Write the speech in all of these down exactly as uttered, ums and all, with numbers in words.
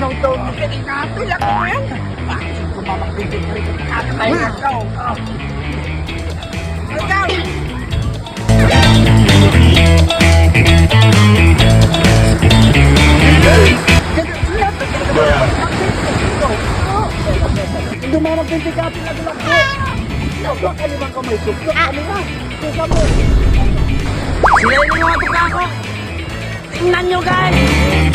Ikaw daw, hindi ka ikapil ako yan. Bakit ko mamagpintin ka rin? At may ikaw. Oh. Ikaw! Hindi mo magpintin ka, pinagulak ko. Ikaw, kami bang kamay? Ikaw, kami na. Ikaw, kami. Sila yung mga tukako. Tingnan nyo, guys!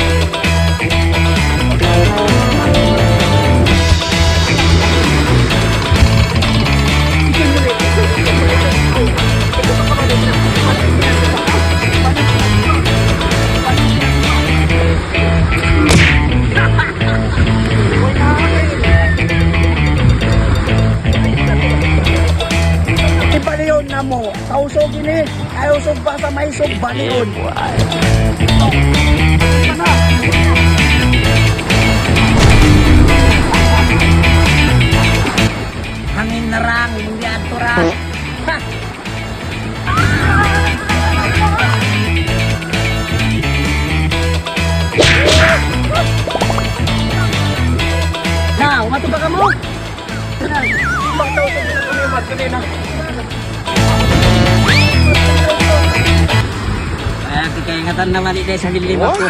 Ibalion na mo. Sa usog ini. Ay, usog pa sa maisog, balion. Hangin na rang, hindi ato ra. Ha! Na, umatu pa ka mo? Ay, di kaingatan naman ito sa bilim ako.